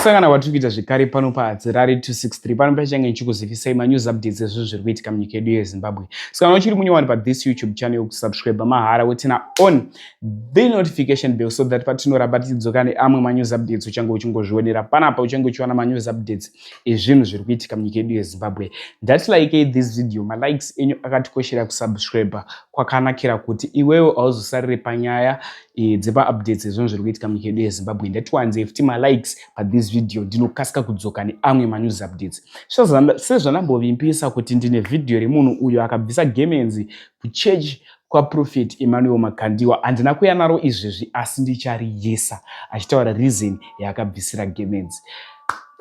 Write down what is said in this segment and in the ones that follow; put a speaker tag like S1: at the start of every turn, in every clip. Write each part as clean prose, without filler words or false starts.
S1: Kusangana kwatiri kuita zvekare pano paHadzirari 263 pano pachange ndichikuzivisai manews updates ezvinhu zviri kuitika munyika yedu yeZimbabwe. Saka kana uchiri munyowani pathis YouTube channel kusubscribe mahara wotina on the notification bell so that patinoramba tichidzoka neamwe manews updates uchange uchingozvionera panapa uchange uchiwana manews updates ezvinhu zviri kuitika munyika yedu yeZimbabwe. Ndati likei this video, malikes enyu akatikoshera kusubscribe kwakanakira kuti iwewe hauzosarire panyaya e, dzepaupdates ezvinhu zviri kuitika munyika yedu yeZimbabwe. Ndatiwanzei futi malikes pathis video, ndinokasika kudzoka neamwe manews updates. Sezvandambovimbisa kuti ndine vhidhiyo remunhu uyo akabvisa gemenzi kuchechi kwaProphet Emmanuel Makandiwa, handina kuya naro izvezvi asi ndichariyesa achitaura reason yaakabvisira gemenzi.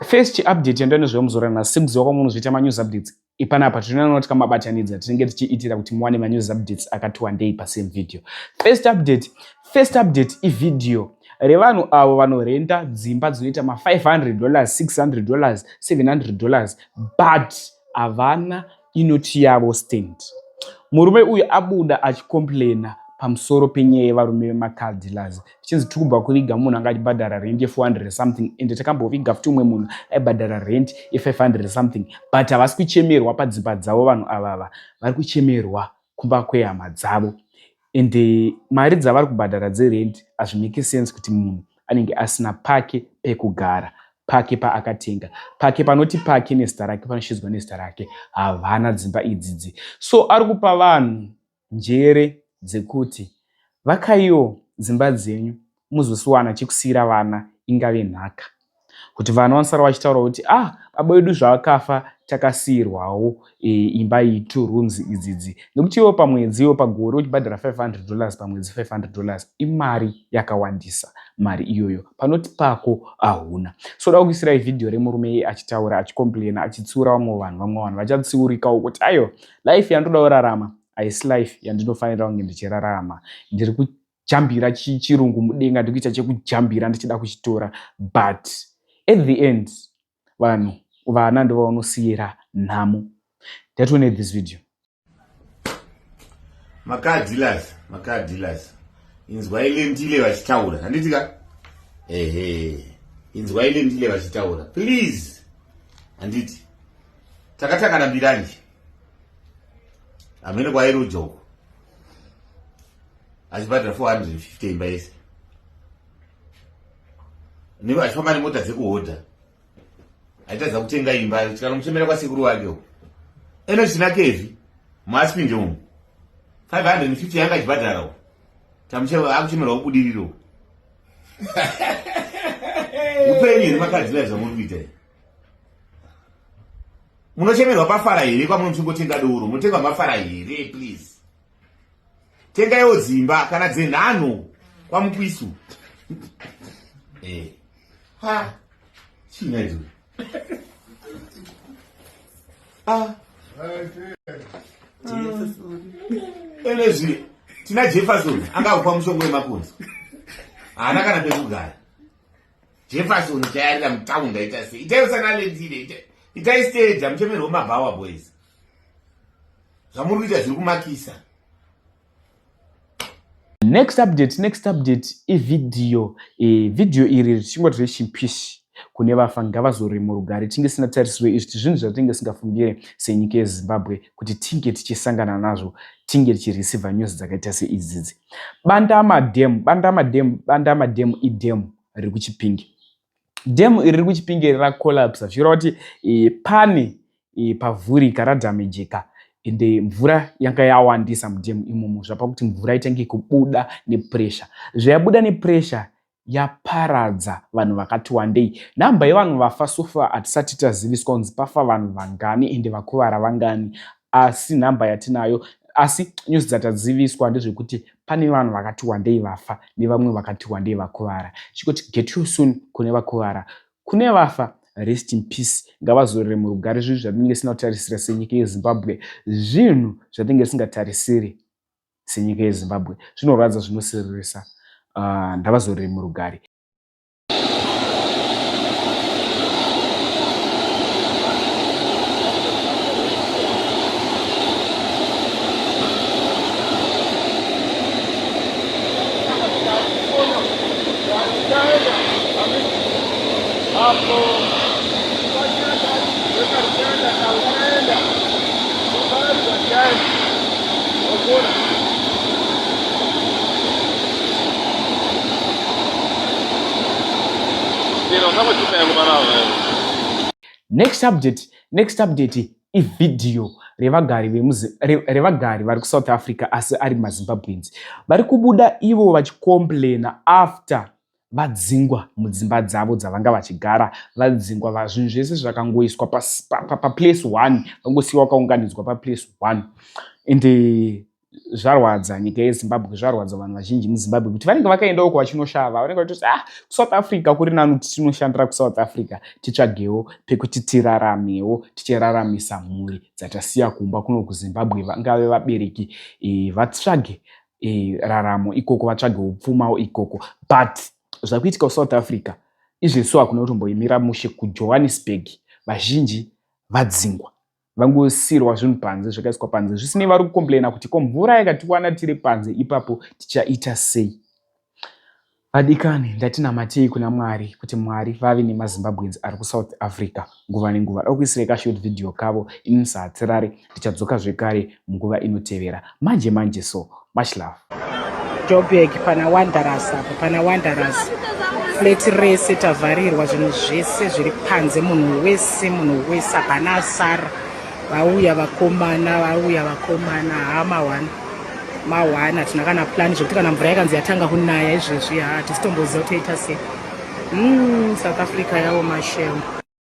S1: First update yandanozviva muzora nhasi sekuziva kwamunozviita manews updates ipanapa tinoona tikamabatanidza tinenge tichiitira kuti muwane manews updates akati wandei pasame video. First update, first update ivideo revanhu avo vanorenta dzimba dzinoita ma500 dollars, 600 dollars, 700 dollars but havana inoti yavo stand. Murume uyu abuda achicomplaina pamusoro penyaya yevarume vemacar dealers zvichinzi tiri kubva kuviga munhu anga achibhadhara rent ye400 something ende takamboviga futi umwe munhu aibhadhara rent ye500 something but havasi kuchemerwa padzimba dzavo vanhu avava vari kuchemerwa kumba kwehama dzavo ende mari dzavari kubhadhara dzerent hazvimake sense kuti munhu anenge asina pake pekugara pake paakatenga pake panoti pake nezita rake panoshidzwa nezita rake havana dzimba idzidzi so ari kupa vanhu njere dzekuti vakaiwo dzimba dzenyu muzosiwana chekusiira vana ingave nhaka kuti vana vanosara vachitaura kuti ah baba vedu zvavakafa takasiirwawo e, imba iyi two rooms idzidzi nekuti iwo pamwedzi iwo pagore uchibhadhara 500 dollars pamwedzi 500 dollars imari yakawandisa mari iyoyo panoti pako ahuna so da kuisirai vhidhiyo remurume iye achitaura achicomplaina achitsiura vamwe vanhu vamwe vanhu vachatsiurikawo kuti ayo life yandoda kurarama haisi life yandinofanira kunge ndichirarama ndiri kujambira chirungu mudenga ndiri kuita chekujambira ndichida kuchitora but at the end vanhu vana ndovaunosiyira nhamo. Ndatione this video.
S2: Macar dealers, macar dealers, inzwai Lentile vachitaura, handiti ka? Ehe, inzwai Lentile vachitaura please, handiti takatangana mbiranje hamene kwairoja uko achibhadhara 450 imba yese achifamba nemota dzekuhodha aitadza kutenga imba tikanomuchemera kwasekuru wake uko eno china kevi muaspinde umu 550 yanga achibhadhara uko akuchemerwa kubudiriro upenyu here makadzira zvamuri kuita munochemerwa pafara here kwamunotingotenga doro munotenga mafara here please tengaiwo dzimba kana dzenhanho kwamukwisu eh. ha chii idzo ah. Enezvi tina Jefferson anga kupa mushongo wemakonzo haana kana pekugara Jefferson chayarira mutaundi aita sei itai usanalendile itai stage amuchemerwo mabhawa boys zvamuri kuita zviri kumakisa.
S1: Next update, next update ividhiyo e, vhidhiyo iri richingoti rechimpishi kune vafa ngavazorore murugare tinge sina tarisiro izvi zvinhu zvatinge singafungire senyika yezimbabwe kuti tinge tichisangana nazvo tinge tichireceiva news dzakaita seidzidzi bandama dam bandama dam bandama dam idam riri kuchipinge Dam iri riri kuChipinge racollapsa zvichireva kuti e, pane e, pavhurika radhamejeka ende mvura yanga yawandisa mudhemu imomo zvapa kuti mvura itange kubuda nepressure zvayabuda nepressure yaparadza vanhu vakati wandei nhamba yevanhu vafa sofa hatisati taziviswa kunzi pafa vanhu vangani ende vakuvara vangani asi nhamba yatinayo asi news dzataziviswa ndezvekuti pane vanhu vakati wandei vafa nevamwe vakati wandei vakuvara chikoti get you soon kune vakuvara kune vafa rest in peace ngavazorore murugare zvinhu zvatinenge tisina kutarisira senyika yezimbabwe zvinhu zvatinenge tisingatarisiri senyika yezimbabwe zvinorwadza zvinosiririsa uh, ndavazorore murugare
S3: Apo kwashata wekarushanda tauraenda ukarizvashaenda wagona.
S1: Next update, next update ivhidhiyo revagari revagari vari kuSouth Africa asi ari maZimbabweans vari kubuda ivo vachicomplaina after vadzingwa mudzimba dzavo dzavanga vachigara. Vadzingwa, zvinhu zvese zvakangoiswa paplace one, vangosiyiwa vakaunganidzwa paplace one. Ende zvarwadza nyika yeZimbabwe, zvarwadza vanhu vazhinji muZimbabwe kuti vanenge vakaenda uko vachinoshava, vanenge vachitoti ah, kuSouth Africa kuri nani kuti tinoshandira kuSouth Africa, titsvagewo pekuti tiraramewo, tichiraramisa mhuri dzatasiya kumba kuno kuZimbabwe, vangave vabereki e, vatsvage e, raramo ikoko, vatsvage upfumawo ikoko. But zvakuitika kuSouth Africa izvesu hakuna kutomboimira mushe. KuJohannesburg vazhinji vadzingwa, vangosiirwa zvinhu panze, zvakaiswa panze. Zvisinei, vari kucomplaina kuti ko mvura yakatiwana tiri panze ipapo tichaita sei? Vadikani, ndatinamatei kuna Mwari kuti Mwari vave nemaZimbabweans ari kuSouth Africa nguva nenguva. Da kuisirei kashort video kavo. Ini saHatirare ndichadzoka zvekare munguva inotevera manje manje. So much love.
S4: Joburg pana Wanderers apo, pana Wanderers flat rese tavharirwa, zvinhu zvese zviri panze, munhu wese, munhu wese, hapana asara. Vauya vakomana, vauya vakomana, ha, ma1 ma1, hatina kana plan, zvekuti kana mvura yakanzi yatanga kunaya izvezvi, ha, hatisitomboziva kuti toita sei. South Africa yaoma shem.